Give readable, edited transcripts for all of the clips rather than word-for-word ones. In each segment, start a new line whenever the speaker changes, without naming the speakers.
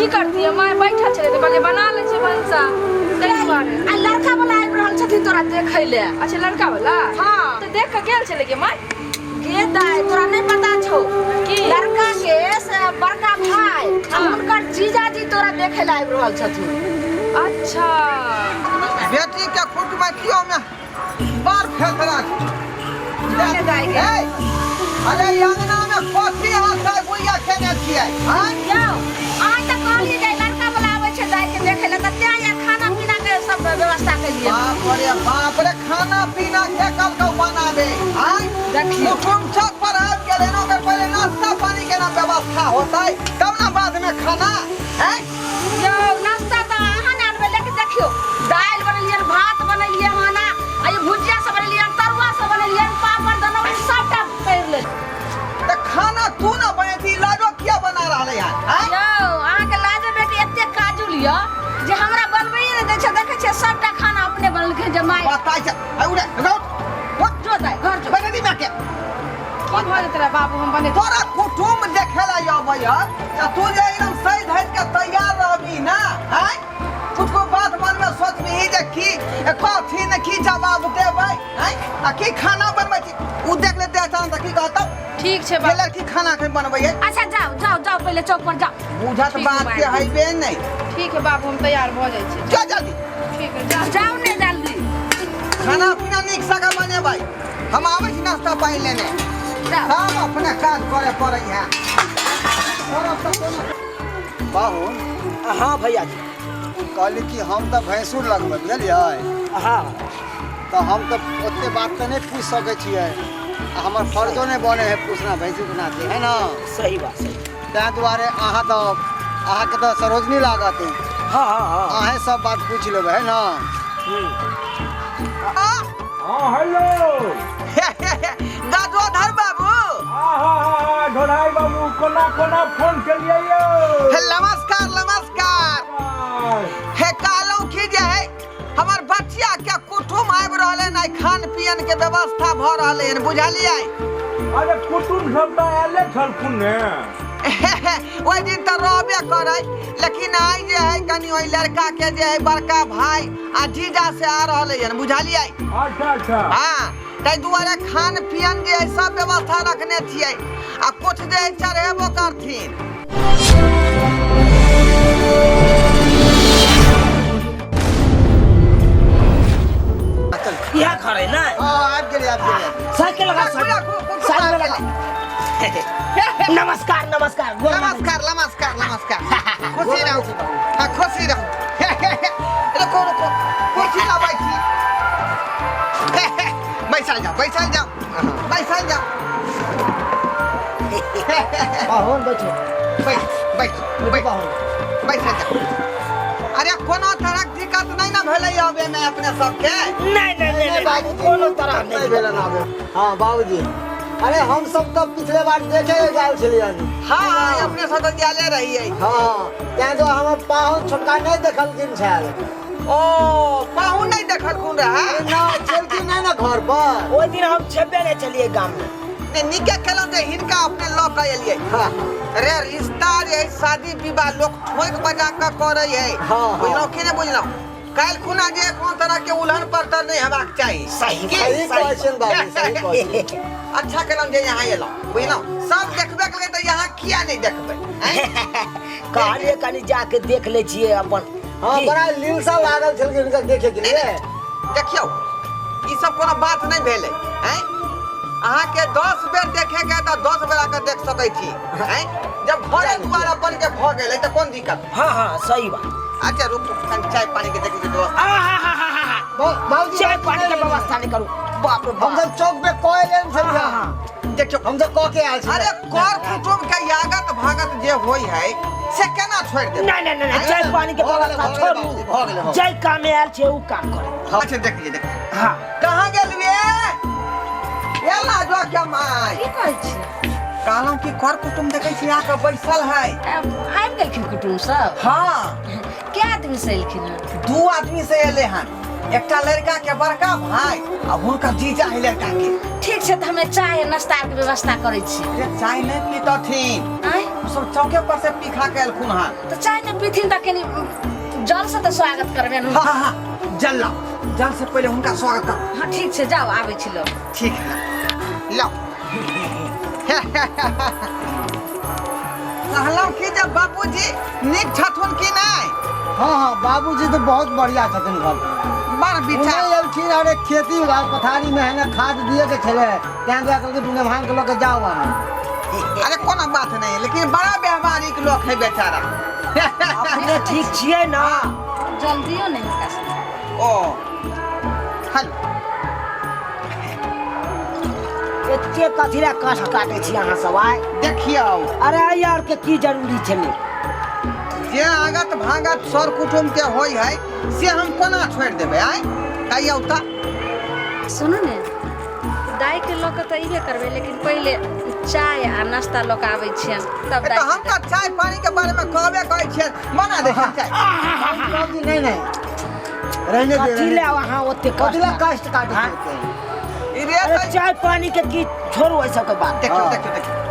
की करतियै माय बैठल छलै तऽ कहलियै बना लै छियै भनसा ताहि दुआरे।
आ लड़का वाला आबि रहल छथिन तोरा देखै ले।
अच्छा लड़का वाला?
हाँ।
तऽ देख कऽ गेल छलै गे माय?
गे दाइ तोरा नहि पता छौ
की?
लड़का के से बड़का भाई आ
हाँ।
हुनकर जीजाजी तोरा देखै ले आबि रहल छथिन।
अच्छा
बेटी के कुटमैतियो में बड़ फेफड़ा छै।
ने दाइ गे।
ए, अरे ई अंगना में कथी अहाँ सब गुइया खेने छियै आँय?
यौ अहाँ तऽ कहलियै जे लड़का वाला आबै छै दाइ के देखै ले तऽ तें यहाँ खाना पीना के सब व्यवस्था केलियै।
बाप रे बाप रे खाना पीना के कल बनाबे आँय?
देखियौ।
कुटुम छत पर आबि गेलै ने ओकर पहिले नाश्ता पानी के ना व्यवस्था होतै तब ना बाद में खाना आँय?
यौ नाश्ता तऽ अहाँ ने आनबै लेकिन देखियौ दालि बनेलियै भात बनेलियै हन आ ई भुजिया सब बनेलियै तरुआ सब बनेलियै पापड़ दनौरी सबटा करि लेलियै।
तऽ खाना तू ना बनेती लाडो किया बना रहलै हन आँय?
यौ अहाँके लाजो बेटी एते काजुल यऽ जे हमरा बनबैए नहि दै छै। देखै छियै सबटा खाना अपने बनेलखिन जे माय
बताइ छै आइ उड़े रौट
जो दाइ घर जो।
बनेती माय के
की भऽ जेतै रे बाबू हम बनेतै।
तोरा कुटुम्ब देखे ला अबै है तऽ तू जे एकदम सही धरि के तैयार रहबी ना आँय? कुछ को बात मन में सोचबी जे की कथी ने की जवाब देबै आँय? आ की खाना बनबै छी उ देख लेते अचानक तऽ की कहतौ
ठीक छै
जे
बाबू।
लड़की खाना के बनबै है।
अच्छा जाओ जाओ जाओ पहिले चौक पर जाओ।
बुझत
ठीक
बात
है,
के हैबे नहीं।
ठीक है बाबू हम तैयार भऽ जाइ छी।
जा जल्दी।
ठीक है जा।
जाओ ने जल्दी।
खाना पीना नीक से बनेबै हम आबै छी नाश्ता पानि लेने।
जाओ।
सब अपने काज करे पड़ै है।
बाबू।
हाँ भैया जी।
कहली कि हम तऽ भैंसुर लगबै बुझलियै?
हाँ।
तऽ हम तऽ ओते बात तऽ नहि पूछि सकै छियै आ हमर फर्जो नहि बने है पूछना भैंसुर के नाते है ना?
सही बात सही।
ताहि दुआरे अहाँ तऽ अहाँके तऽ सरोजनी लागत।
हाँ हाँ हाँ।
अहें सब बात पूछि लेबै है ना?
हाँ हेलो।
गजोधर बाबू।
आहा ढोढ़ाई बाबू कोना कोना फोन केलियै यौ?
हे नमस्कार नमस्कार। हे कहलहुँ की जे है हमर बचिया के कुटुम आबि रहलै ने खान पियन के व्यवस्था भऽ रहलै हन बुझलियै?
अरे कुटुम सब तऽ आयले छलखुन ने।
ओहि दिन तऽ रहबे करै लेकिन आइ जे है कनि ओहि लड़का के जे है बड़का भाई आ जीजा से आ रहलै हन बुझलियै?
अच्छा अच्छा।
हाँ ताहि दुआरे खान पियन जे है सब व्यवस्था रखने छियै आ कुछ जे है चढ़ेबो करथिन।
इएह घर है ना?
हाँ आबि गेलै आबि गेलै।
साइकिल लगा साइकिल लगा। नमस्कार नमस्कार।
नमस्कार नमस्कार नमस्कार। खुशी रहू। हाँ खुशी रहू। रुको रुको कुर्सी ला बैठी। बैसल जाओ बैसल जाओ बैसल जाओ।
बाहुन बैठो।
बैठ बैठ बैठ
बाहुन।
बैसल जाओ। अरे कोनो तरहक दिक्कत नहीं ना भेलै आबे में अपने सबके?
नहीं नहीं नहीं नहीं बाबू कोनो तरह
नहीं भेलै आबे। हाँ बाबूजी अरे हम सब तऽ पिछले बार देखे गेल छलियन।
हाँ हाँ अपने सब तऽ गेले रहियै।
हाँ तें जो हमर पाहुन छोटका नहीं देखलखिन छल।
ओ पाहुन नहीं देखलखुन रहे?
ना छलखिन नहीं ना घर पर।
ओहि दिन हम छेबे नहीं छलियै गाम में।
नहीं नीके केलहुँ जे हिनका अपने लऽ कऽ एलियै।
हाँ।
रे रिश्ता जे है शादी विवाह लोक ठोकि बजा कऽ करै है।
हाँ, हाँ।
बुझलहुँ कि नहीं बुझलहुँ? काल्हि खुना जे कोनो तरह के उलहन परतर नहीं हेबाक चाही।
सही
की?
सही कहै छियनि बाबू सही कहै छियनि।
अच्छा केलहुँ जे यहाँ एलहुँ बुझलहुँ? सब देखबे केलकै तऽ यहाँ किया नहीं देखबै?
कहलियै कनि जाके देख लै छियै अपन।
हाँ बड़ा लीलसा लागल छलखिन हिनका देखे के लिए।
देखियौ ई सब कोनो बात नहीं भेलै आँय? अहाँके 10 बेर देखे के तऽ 10 बेर आके देख सकै छी आँय? जब घरे दुआर अपन के भऽ गेलै तऽ कोन दिक्कत?
हाँ हाँ सही बात।
अच्छा रुकू कनि चाय पानी के देखै छी व्यवस्था।
बाबूजी
चाय पानी के व्यवस्था नहीं करू। बाप रे
हम सब चौक पे कह एलियन छलियै।
हाँ।
देखियौ
हम सब कह के आयल छी।
अरे कर कुटुम के यागत भागत जे होई है से केना छोड़ि देबै?
नहीं नहीं नहीं चाय पानी के
भऽ गेलै,
व्यवस्था
भऽ गेलै
छोड़ू।
बाबूजी, भऽ गेलै, भऽ गेलै।
जाहि काम आयल छै उ काम करू।
अच्छा देखिए देखिए।
हाँ।
कहाँ गेलिए? एला जो के माय।
की कहै छी?
कहलहुँ कि कर कुटुम देखै छी आके बैसल है।
आबि गेलखिन कुटुम सब?
हाँ।
के आदमी से एलखिन हन?
2 आदमी से एले हन। एकटा लड़का के बड़का भाई आ हुनकर जीजा है लड़का के।
ठीक छै तऽ हमे चाय नाश्ता के व्यवस्था करै छी।
अरे चाय नहीं पीतथिन।
आँय?
कुटुम्ब सब चौके पर से पी खा के एलखुन हन।
तऽ चाय नहि पीथिन तऽ कनि जल से तऽ स्वागत करबै ने।
हाँ हाँ, जल लाओ, जल से पहले हुनका स्वागत कर।
हाँ ठीक छै, जाउ आबै छी लोग।
ठीक है, लाओ। कहलहुँ कि जे बाबूजी नीक छथुन कि नहि?
हाँ हाँ, बाबूजी तो बहुत बढ़िया छथिन घर पर।
बड़ विचार
नहीं एलखिन, अरे खेती पथारी में है ना खाद दिए के छले, तैं दुआरे कहलकै नेभान के लऽ के जाओ अहाँ।
अरे कोनो बात नहीं, लेकिन बड़ा व्यवहारिक लोग है बेचारा।
अपने ठीक छियै ना?
जल्दियो नहि हिनका से।
ओ हेलो,
एते कथी लए कष्ट काटै छी अहाँ सब आइ?
देखियौ।
अरे यार के की जरूरी छलै?
जे आगत भागत सर कुटुम्ब के होय है से हम कोना छोड़ि देबै? आइ कहियौ तऽ।
सुनू ने, दाइ के लऽ कऽ तऽ अयबे करबै, लेकिन पहिले चाय आ नाश्ता लऽ कऽ आबै छियनि तब।
तऽ
दाइ
हम तऽ चाय पानी के बारे में कहबे करै छियै, मना दै छियै चाय।
बाबूजी नहीं नहीं, रहने दे।
कथी
रहने
लए
दे।
अहाँ ओते
कथी लए
कष्ट
कष्ट काटै
हाँ।
छियै एते?
ई रे
अरे
तऽ
चाय पानी के की, छोड़ू एहि सबके बात।
देखियौ।
हाँ।
देखियौ देखियौ,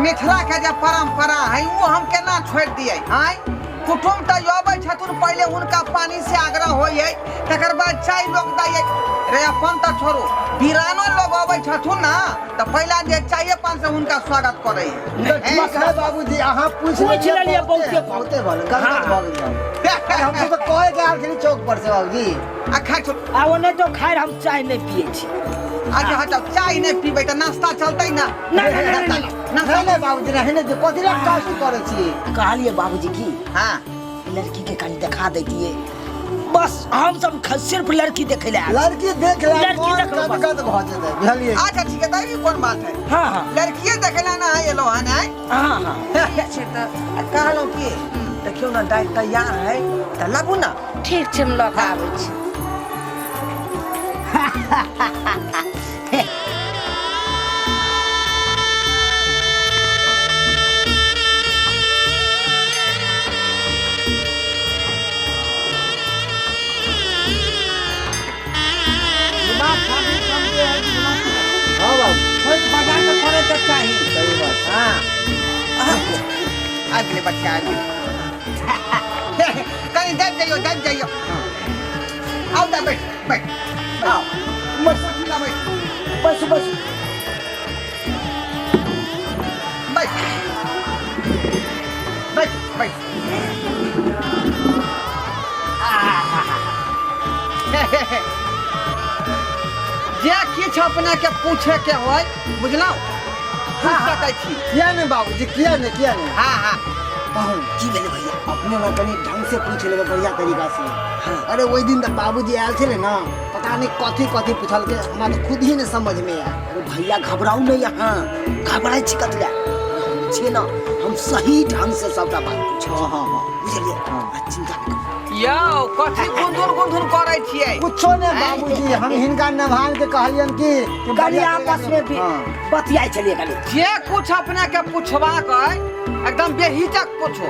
मिथिला के जे परंपरा है वो हम केना छोड़ि दियै? आँय, कुटुम्ब तऽ अबै छथुन, पहिले हुनका पानी से आग्रह होइ है, तकर बाद चाय लोग दै है। रे अपन तऽ छोड़ू, बिरानो लोग अबै छथुन ना तऽ पहिला जे चाये पान से हुनका स्वागत करै
तऽ
है।
ठीक है बाबूजी, अहाँ पूछि
पूछि लेलियै, बहुते।
बहुते भऽ गेल, गदगद भऽ गेल। अरे हम तऽ कहे के आयल छली चौक पर से बाबूजी।
आ खाइ छोड़।
आ ओने तो खैर हम चाय नहि पियै छी।
अच्छा हटाउ, चाय नहि पीबै तऽ नाश्ता चलतै ना?
नहि, नहि, नहि, नहि।
नाश्ता।
नहीं नहीं बाबूजी, रहने दे, कथी लए कष्ट करै छी?
कहलियै बाबूजी की
हाँ,
लड़की के कनि देखा दैतियै बस, हम सब सिर्फ लड़की देखै लए आयल छी।
लड़की देख ले,
लड़की
मन
देखलो बस।
गदगद भऽ जेतै, बुझलियै?
अच्छा ठीक है, तऽ ई कोन बात है?
हाँ हाँ।
लड़किए देखे ला ना एलो हन आइ?
हाँ हाँ।
ठीक छै तऽ।
आ कहलहुँ कि देखियौ ने, दाइ तैयार है तऽ लाबू ना।
ठीक छै, हम लऽ कऽ आबै छी।
हाँ बाबू।
बजा के करे के चाही।
सही बात।
हाँ, आबि गेलै बच्चा, आबि गेलै। कनि दबि जइयौ, दबि जइयौ। आउ तऽ बैठ बैठ, आउ
बस।
ला बैठ।
बस बस।
बैठ बैठ बैठ। जे किछु अपने के पूछे के होय, बुझलहुँ, पूछ सकै छी।
किया नहीं बाबूजी, किया नहीं, किया नहीं।
हाँ हाँ।
पाहुन।
की भेलै भैया?
अपने ने कनि ढंग से पूछ लेबै, बढ़िया तरीका से। अरे ओहि दिन तऽ बाबूजी आयल छलै ने, पता नहीं कथी कथी पूछलकै, हमरा तऽ खुद ही नहीं समझ में आयल।
अरे भैया घबराउ नहि, अहाँ घबराइ छी कथी लए? हम छियै ने, हम सही ढंग से सबटा बात पूछै
हाँ हाँ हाँ।
बुझलियै? आ चिंता नहि करू।
यौ, कथी गुंधुन गुंधुन करै छियै?
कुछो नहीं बाबूजी, हम हिनका नभान के कहलियन कि कि
कनि
बढ़िया
आपस
तरीका
में भी
हाँ।
बतियाइ छलियै कनि।
जे कुछ अपने के पूछबाक अइ, एकदम बेहिचक पूछू।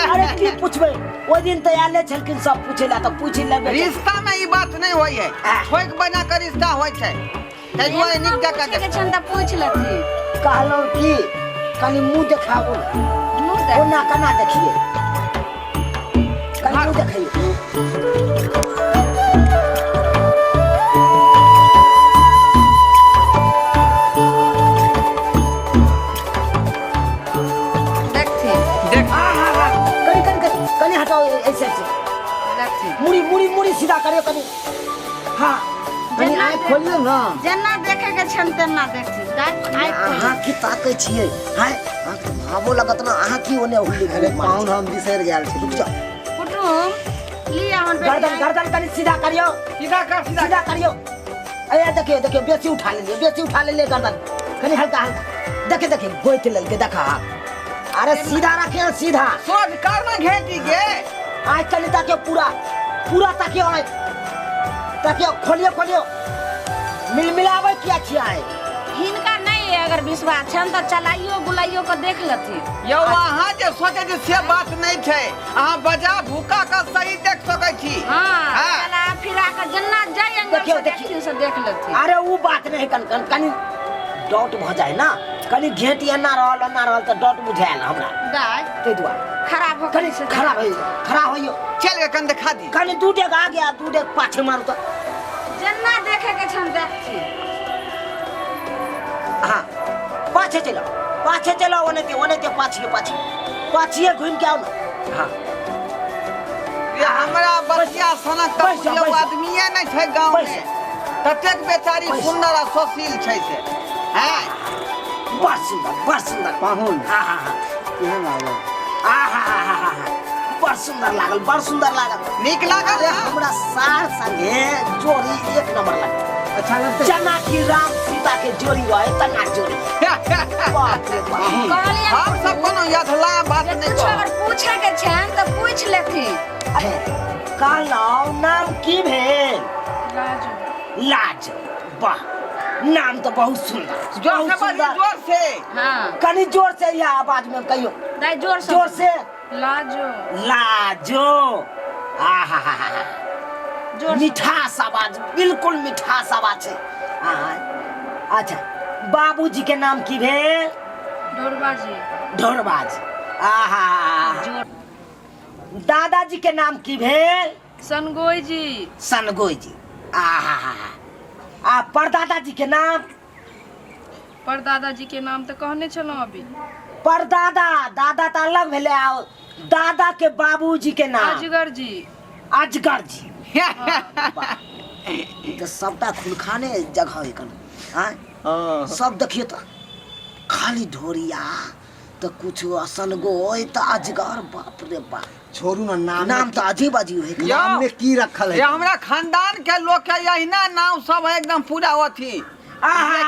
अरे की पूछबै, ओहि दिन तऽ आयले छलखिन सब पूछै लए, तऽ पूछि लेबै।
रिश्ता में ई बात नहीं होइ है, ठोक बना के रिश्ता होइ छै, ताहि दुआरे नीक जकाँ
पूछे के छनि तऽ पूछि लेथिन।
कहलहुँ की कनि मुँह देखाबू।
मुँह देख।
ओना केना देखियै? कनि मुँह देखैयौ।
देखथिन।
देख।
कनि कनि कनि कनि हटाओ, ऐसे ऐसे।
देखथिन।
मुड़ी मुड़ी मुड़ी सीधा करियौ कनि, हाँ।
कनि आँखि खोलियौ ने।
जेना देखे के छनि तेना देखथिन। दाइ आँखि खोलि।
अहाँ की ताकै छियै? हाय, अहाँके तऽ भावो लगत ने, अहाँ की ओने हुल्ली
अरे पाहुन, हम बिसरि गेल छी।
रुक जाओ।
कुटुम लिअ हमर बेटी।
गर्दन गर्दन कनि सीधा करियौ।
सीधा कर, सीधा।
सीधा करियौ। अरे देखियौ देखियौ, बेसी उठा लेलियै, बेसी उठा लेलियै गर्दन, कनि हल्का हल्का। देखिए देखिए, गोइत लेलकै, देखा। अरे सीधा रखियौ, सीधा।
सोझ कर ना घेटी गे।
आँखि कनि ताकियौ, पूरा पूरा ताकियौ, आँखि ताकियौ, खोलियौ खोलियौ। मिलमिलाबै किया छियै आँखि?
हिनका नहि अगर विश्वास छनि तऽ चलाइयो बुलाइयो के देख लेथिन।
यौ, अहाँ जे सोचै छी से बात नहि छै, अहाँ बजा भूका के सही देख सकै छी।
हाँ।
हाँ।
चला फिरा के जेना जाय एंगल
देखियौ,
से
देखियौ।
देखथिन से देख लेथिन।
अरे उ बात नहीं, कन कन कनि डाउट भऽ जाय ना, कनी घेंट एना रहल एना रहल तऽ डाउट बुझायल हमरा।
दाइ,
ताहि दुआरे
खड़ा भऽ
कनी खड़ा होइयो, खड़ा होइयो।
चल के कन देखा दी।
कनी 2 डेग आगे आ 2 डेग पाछे मारू तऽ।
जेना देखे के छन देखथिन।
हाँ, पाछे चलो, पाछे चलो, ओने ते पाछिए, पाछिए, पाछिए घूम के आओ ना। हाँ।
ये हमरा बचिया सनक तऽ
बैस जाओ,
बुझियौ
बैस जाओ।
आदमीए नहि छै गाँव
बैस
में। ततेक बेचारी
बैस।
सुंदर आ सुशील छै से। हैं?
बड़ सुंदर, बड़ सुंदर।
पाहुन।
हाँ, हाँ, हाँ।
केहन लागल?
आ, हा, हा, हा, हा, हा। बड़ सुंदर लागल, बड़ सुंदर लागल।
नीक लागल?
अरे हमरा सार संगे जोड़ी एक नंबर लागल।
अच्छा लगतै?
जना कि राम सीता के जोड़ी रहे तना जोड़ी। बाप रे बाप।
कहलियै
हम सब कोनो अधला बात
जे
नहि
कुछ
कहब।
अगर पूछे के छनि तऽ पूछि लेथिन।
अरे कहलहुँ नाम की भेल?
लाजो।
लाज। वाह, नाम तऽ बहुत सुंदर,
जोर
बहुत
से बजू,
सुंदर।
जोर से।
हाँ।
कनी जोर से या आवाज में कहियो।
दाइ जोर से।
जोर से।
लाजो।
लाजो। आहा हा हा।
जोर से।
मिठास आवाज, बिल्कुल मिठास आवाज है। आहा। अच्छा, बाबूजी के नाम की भेल?
ढोरबाजी।
ढोरबाजी। आहा।
जोर।
दादाजी के नाम की भेल?
सनगोई जी।
सनगोई जी। आहा। आ परदादाजी के नाम?
परदादाजी के नाम तऽ कहने छलहुँ अभी।
परदादा, दादा तऽ अलग भेलै, आ दादा के बाबूजी के नाम?
अजगर जी।
अजगर जी। वाह, तऽ सबटा खुलखाने जगह है कन। आँय? सब देखियौ तऽ खाली ढोरिया तऽ कुछ असनगोई तऽ अजगर। बाप रे बाप।
छोड़ू ना, नाम
नाम तऽ अजीब अजीब है।
यौ,
नाम में की रखल है?
ये हमरा खानदान के लोग के यहिना नाम सब है एकदम पूरा अथी।
आहा,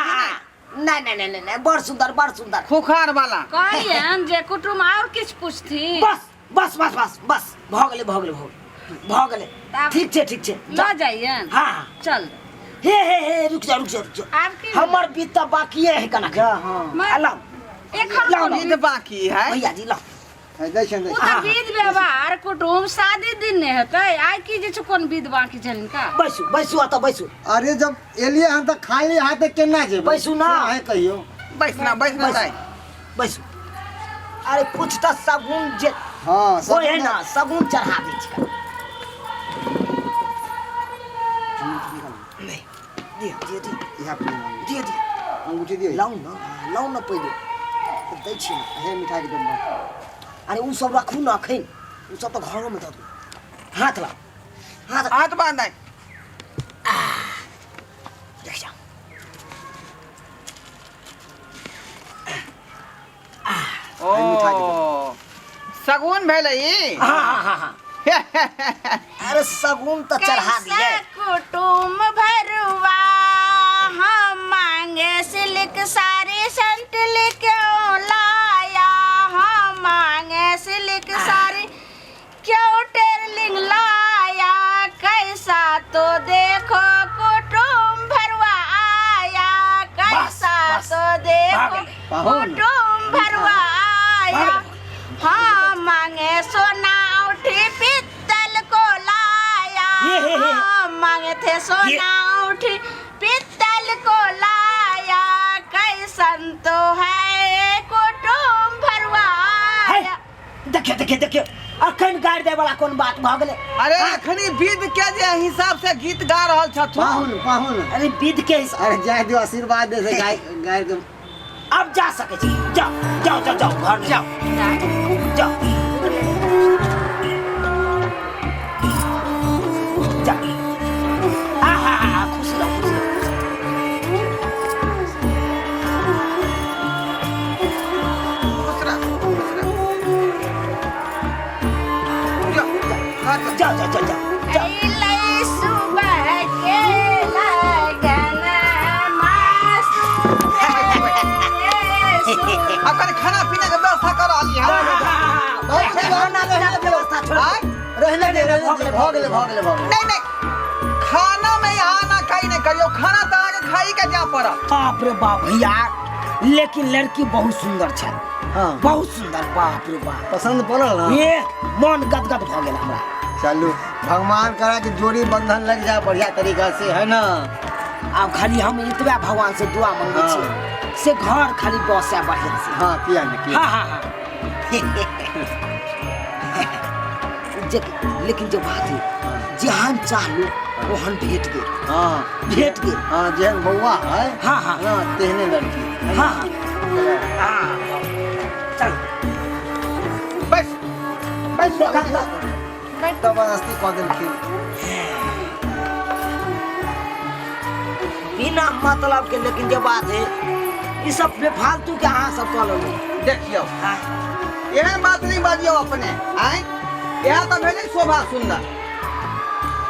नहीं, नहीं, नहीं, नहीं, नहीं, बड़ सुंदर, बड़ सुंदर।
खुखार वाला।
कहलियनि जे कुटुम्ब आओर किछु पूछथिन।
बस, बस, बस, बस, बस, भऽ गेलै, भऽ गेलै, भऽ गेलै, भऽ गेलै।
तब
ठीक छै, ठीक छै।
लऽ जाइयनि?
हाँ।
चल।
हे, हे, हे, रुक जाओ, रुक जाओ, रुक जाओ।
आब की?
हमर बीत तऽ बाकिए है कना।
जा, हाँ।
मैं-
लाओ।
एखन
लाओ,
कोनो
विध बाकी है।
भैया जी, लाओ।
है, दै छियनि, दै
ओ
छियनि।
तऽ विध व्यवहार कुटुम्ब शादी दिन नहि हेतै, आइ की जे छै कोन विध बाकी छनि हिनका?
बैसू, बैसू, एतऽ बैसू।
अरे जब एलियै हन तऽ खाली हाथे केना जेबै?
बैसू ना।
से अहें कहियौ।
बैसना, बैसना
बैसू।
दाइ।
बैसू। अरे कुछ तऽ सगुन जे
हाँ,
होइ है
सगुन
ना, सगुन चढ़ा दै छै। नहीं, दिअ, दिअ, दिअ।
इएह अपने मांगू।
दिअ, दिअ।
अंगूठी दिअ।
लाउ ना, लाउ ना पहिले। दै छियै ना।
हे मिठाई के डब्बा।
अरे उ सब राखू ना अखन, उ सब तऽ घरो में दऽ दू। हाथ लाउ, हाथ।
हाथ बांध दाइ।
देख जाओ।
ओ सगुन भेलै ई।
हाँ, हाँ, हाँ, हाँ। अरे सगुन तऽ चढ़ा दिए।
कैसा कुटुम्ब भरुआ हम मांगे सिल्क साड़ी संतल क्यों लाया, हम मांगे सिल्क साड़ी क्यों टेरलिंग लाया, कैसा तो देखो कुटुम्ब भरुआ आया, कैसा
बस,
तो देखो
भाग गेलै।
पाहुन।
कुटुम्ब भरुआ आया,
भाग।
हम मांगे सोना उठी पित्तल को लाया,
ये, हे, हे।
हम मांगे थे सोना उठी पित्तल को लाया, कैसन तो है कुटुम्ब भरुआ
है,
आया।
देखियो, देखियो, देखियो, अखन गारि दै वाला कोन बात भऽ गेलै?
अरे अखनी विध के जे हिसाब से गीत गा रहल छथुन।
पाहुन, पाहुन।
अरे विध के हिसाब।
अरे जाय दियौ, आशीर्वाद दे से गाय, गाय के।
अब जा सकै छी, जाओ, जाओ, जाओ, जाओ, घर में जाओ, जाओ, जाओ। आहा, आहा, खुश रहो, खुश रहो,
खुश रह, खुश रह। जाओ, घर जाओ।
जाओ, जाओ, जाओ, जाओ, जाओ।
अइलै सुबह के लगन मासूम।
अब कनि खाना पीना के व्यवस्था कर रहली है।
खाना पीना के व्यवस्था छोड़।
आँय?
रहने दे, रहने दे, भऽ गेलै, भऽ गेलै, भऽ गेलै।
नहीं, नहीं, खाना में यहाँ ना खाई नहीं करियो, खाना तऽ अहाँके खाई के जाय पड़त।
बाप रे बाप भैया, लेकिन लड़की बहुत सुंदर छै।
हाँ।
बहुत सुंदर, बाप रे बाप।
पसंद पड़ल ना?
ये मन गदगद भऽ गेल हमरा।
चलू, भगवान करा कि जोड़ी बंधन लग जाए बढ़िया तरीका से, है ना?
आब खाली हम एतबे भगवान से दुआ मंगै छी से घर खाली बसै बढ़िया से।
हाँ, किया नहीं, किया।
हाँ हाँ हाँ। जे लेकिन जो बात है, जेहन चाहलू ओहन भेट गेल।
हाँ।
भेट गेल।
हाँ, जेहन बौआ है।
हाँ, हाँ।
हाँ, तेहने लड़की।
हाँ, हाँ। चल।
बस बस।
जबरदस्ती कऽ देलखिन।
बिना मतलब के, लेकिन जे बात है ई सब बेफालतू के अहाँ सब कऽ लेलहुँ।
देखियौ।
हाँ।
एहन बात नहीं बाजियौ अपने। आँय, इएह तऽ भेलै शोभा सुंदर।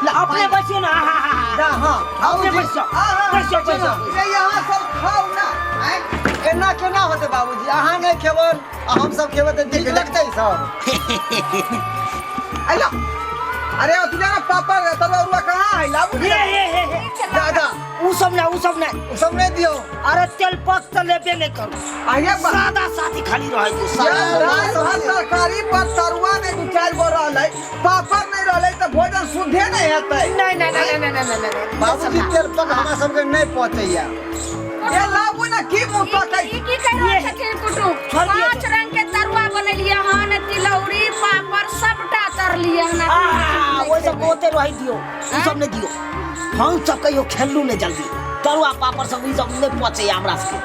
अपने बैसियो ना। हाँ हाँ हाँ।
जा, हाँ।
अपने
बाबूजी।
बैसियो।
हाँ, हाँ,
बैसियो, बैसियो।
ये यहाँ सब खाउ ना। आँय,
एना केना होतै बाबूजी? अहाँ नहि खेबन आ हम सब खेबै तऽ नीक लगतै सब?
अइला, अरे ओतने ना पापड़ तरुआ उरुआ कहाँ है? लाबू।
हे हे हे हे।
जा जा।
उ सब ना, उ सब ना।
ओ सब नहि दियौ।
अरे तेल पक तऽ लेबे नहि करू।
अरे बा।
सादा सादी खाली रहै दियौ, सादा।
ये दालि भात तरकारी पर तरुआ नहि दू चारि गो रहलै, पापड़ नहि रहलै तऽ भोजन शुद्धे नहि हेतै।
नहीं नहीं नहीं नहीं नहीं नहीं नहीं।
बाबूजी, तेल पक हमरा सबके नहि पचैया।
ये लाबू ना, की मुँह तकै?
ई की कहि रहल छथिन कुटुम?
छोड़ दियौ।
पांच रंग के तरुआ बनेलियै हन, तिलौरी, पापड़ सबटा तरलियै हन।
आ ओहि सब ओते रहै दियौ, उ सब नहि दियौ। हम सब कहियो खेललू नहि जल्दी तरुआ पापड़ सब, ई सब नहि पचैया हमरा सबके।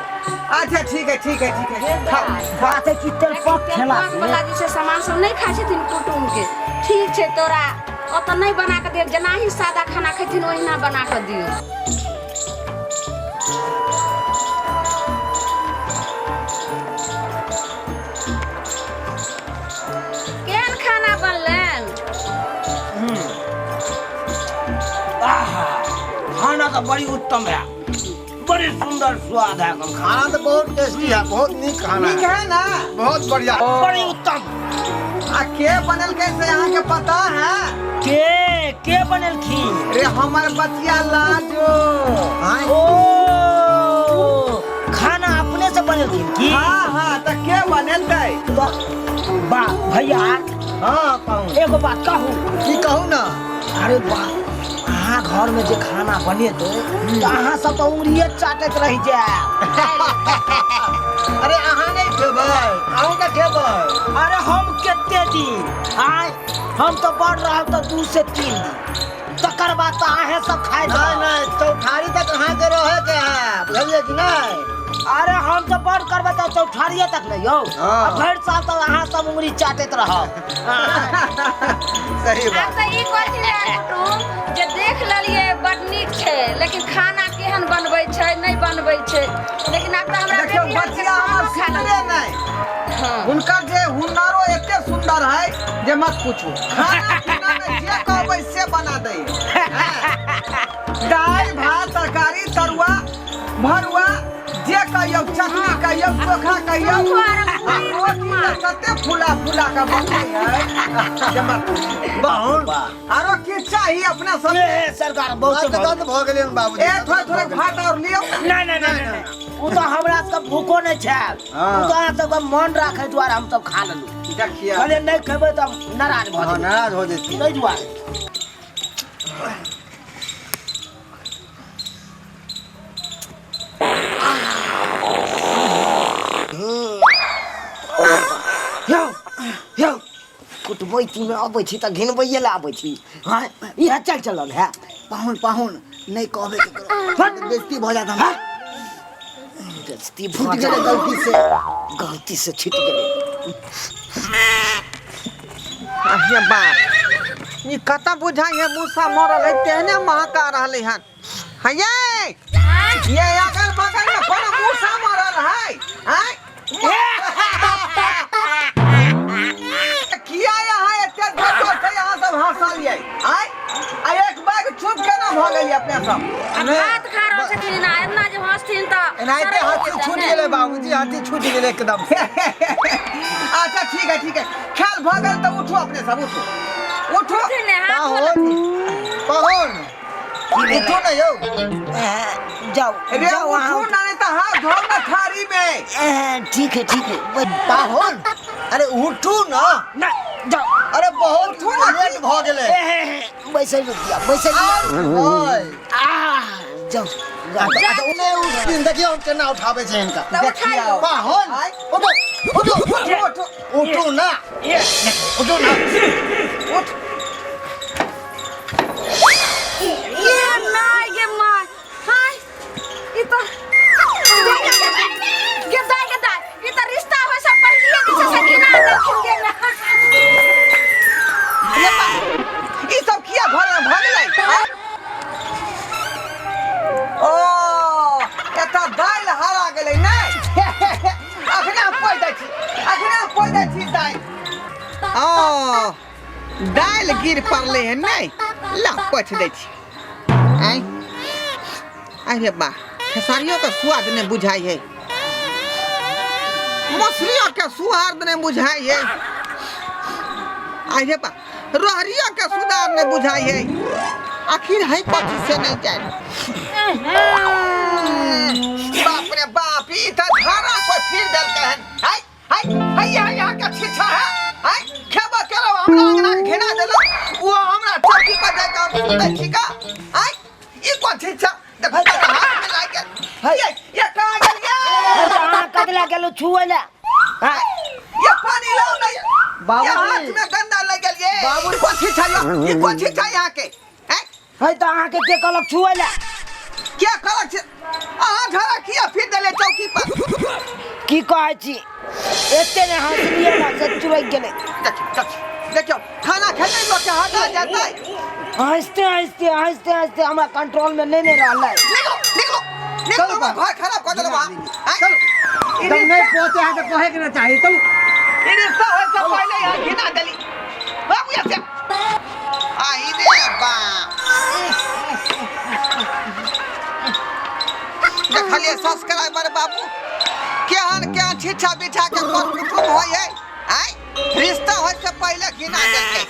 अच्छा, ठीक है, ठीक है, ठीक है, खाओ।
बात है कि तेल पक खेला
तेल वाला जे छै सामान सब नहि खाइ छथिन कुटुम के। ठीक छै, तोरा ओतऽ नहि बना कऽ देब, जेना ही सादा खाना खेथिन ओहिना बना कऽ दियौ। केहन खाना बनलनि?
आहा, खाना तऽ बड़ी उत्तम है, बड़ी सुंदर स्वाद है एकर।
खाना तऽ बहुत टेस्टी है, बहुत नीक खाना।
नीक है ना?
बहुत बढ़िया।
बड़ी उत्तम।
आ के बनेलकै से अहाँके पता है?
के के बनेलखिन?
रे, हमर बचिया लाजो।
आँय?
ओ, खाना अपने से बनेलखिन की?
हाँ हाँ, तऽ के बनेलकै?
बा भैया।
हाँ पाहुन।
एगो बात कहू?
की कहू ना?
अरे बा, अहाँ घर में जे खाना बनेतै तऽ अहाँ सब तऽ उंगलिये चाटैत रहि जायब।
अरे, अहाँ नहि खेबै? अहूँ तऽ खेबै।
अरे, हम कते दिन आय, हम तऽ बढ़ रहल तऽ 2 से 3 दिन, तकर बाद तऽ अहें सब खाइत
नहीं
रहब।
नहीं, चौठारी तक अहाँके रहे के है, बुझलियै कि नहीं?
अरे, हम तऽ बड़ करबै तऽ चौठारिये तक नहीं यौ।
हाँ।
आ भरि साल तऽ अहाँ सब उंगली चाटैत रहब।
सही
आब
बात।
तऽ ई कहै छै कुटुम जे देख लेलियै बड नीक छै, लेकिन खाना केहन बनबै छै, नहि बनबै छै, लेकिन आब तऽ हमरा
देखियौ,
बेटी हाथके
बचिया हमर
खानो खा
सुनले
लेलकै।
नहि।
हाँ।
हुनकर जे हुनरो एते सुंदर है जे मत पूछू। खाना पीना में जे कहबै से बना दै। दालि भात तरकारी तरुआ भरुआ जे कहियौ, चटनी कहियौ, चोखा कहियौ, आ रोटी तऽ कते फुला फुला के बनबै है जे मत पूछू।
पाहुन।
आरो की चाही अपना सब?
ए सरकार, बहुत
गदगद भऽ गेलियन बाबूजी।
ए, थोड़े थोड़े भात और लियौ।
नहीं नहीं नहीं नहीं, ओ तऽ हमरा सबके भूखो नहीं छै।
हाँ।
ओ तऽ अहाँ सबके मन राखे दुआरे हम सब खा लेलहुँ।
देखियौ।
कहलियै नहि खेबै तऽ नाराज भऽ
हाँ,
जेबै।
नाराज हो जेती।
ताहि दुआरे। यौ यौ, कुटमैतीमे अबै छी तऽ घिनबैये लए आबै छी? हाँ, इएह चल चलल है।
पाहुन, पाहुन, नहि कहबै केकरो, बेइज्जती भऽ जायत हमरा।
बेइज्जती
छूट
भऽ
गेलै
जायत।
गलती से।
गलती से छूटि गेलै।
अहे बाप, ई कतऽ बुझाइ है मूसा मरल है तेहने महका रहलै हन। हये, ये अगल बगल में कोनो मूसा मरल है? आँय, किया यहाँ एते जोर जोर से यहाँ सब हंसलियै? आँय, आ एक बैग चुप केना भऽ गेलियै अपने सब?
आ भात खा रहल छथिन आ एना जे हँसथिन तऽ
एनाहिते
सड़क
हँसी
जेतै
छूटि
ने।
गेलै बाबूजी, हँसी छूटि गेलै एकदम से।
अच्छा, ठीक है, ठीक है, खेल भऽ गेल तऽ उठू, अपने सब उठू, उठू।
उठथिन ने, हाथ धो
पाहुन।
लेथिन।
पाहुन, उठू ने यौ।
जाओ।
रे,
जाओ अहाँ।
उठू ना, नहीं तऽ हाथ धो ना थारी में।
ठीक है, ठीक है।
पाहुन, अरे उठू ना।
ना, जाओ।
अरे, बहुत
उठू ना।
लेट भऽ गेलै।
बैसै दिया, बैसै दिया।
ओय।
आ जाउ जाउ।
अच्छा उन्ने उस दिन देखियौ हम केना उठाबै छै हिनका।
तऽ उठाइयो।
पाहुन
आँय।
उठो उठो
उठो
उठो ना उठो ना।
उठ।
ये my गे my, हाय ई तऽ गे दाइ, गे दाइ, ई तऽ रिश्ता होय से पहिले जे छै से घिना देलखिन गे माय।
ये बा, ई सब किया घर में भऽ गेलै आँय? ओ एतऽ दालि हरा गेलै नहि? अखने हम पोहि दै छी, अखने हम पोहि दै छी दालि। ओ दालि गिर पड़लै हन नहि, ला पोछि दै छी। आँय अरे बा, खेसारियो के स्वाद नहि बुझाइ है, मसुरियो के स्वाद नहि बुझाइ है, अरे बा रहरियो के सुधार नहि बुझाइ है, आखिर है कथी से नहि जानि। बाप रे बाप, ई तऽ धारा पर फिर देलकै हन। हाय हाय हाय, यहाँ यहाँ के छिछा है। हाय खेबो केलौ, हमरा अंगना के घिना देलौ, ओ हमरा चौकी पर जाके हम सुतै छी का। हाय ई कोन छिछा, देखो तऽ हाथ में लागि गेल। हाय ये कहाँ गेलियै?
अरे अहाँ कदला गेलहुँ छुए लए? हाँ?
ये पानी लाओ ना ये।
बाबूजी।
ये हाथ में गंदा लग गेल ये।
बाबूजी।
कोन छिछा यो? ई कोन छिछा यहाँ के? हैं?
है तऽ अहाँके के कहलक छुए लए?
क्या कहलक छे? अहाँ झड़ा किया फिर देले चौकी पर?
की कहै छी, एते ने हँसलियै ने से चुरकि गेलै।
देखियौ देखियौ देखियौ, खाना खेतै लोक के हटा जेतै।
हँसते हँसते हँसते हँसते हमरा कंट्रोल में नहीं रहलै।
निकलो निकलो निकलो,
चलू
हमर
बाबू।
घर खराब कऽ देलौ अहाँ। आँय?
चलू।
ई
जब
रिश्ता
नहीं पहुँचे है तो कहे के ना चाहिए। चलू।
ई रिश्ता होय से पहिले यहाँ घिना देली। बाबू यहाँ से आई रे बा, देखलिए सब्सक्राइबर बाबू केहन केहन छिछा बिछा के कर कुटुम होय है। आँय रिश्ता होय से पहिले घिना देलकै।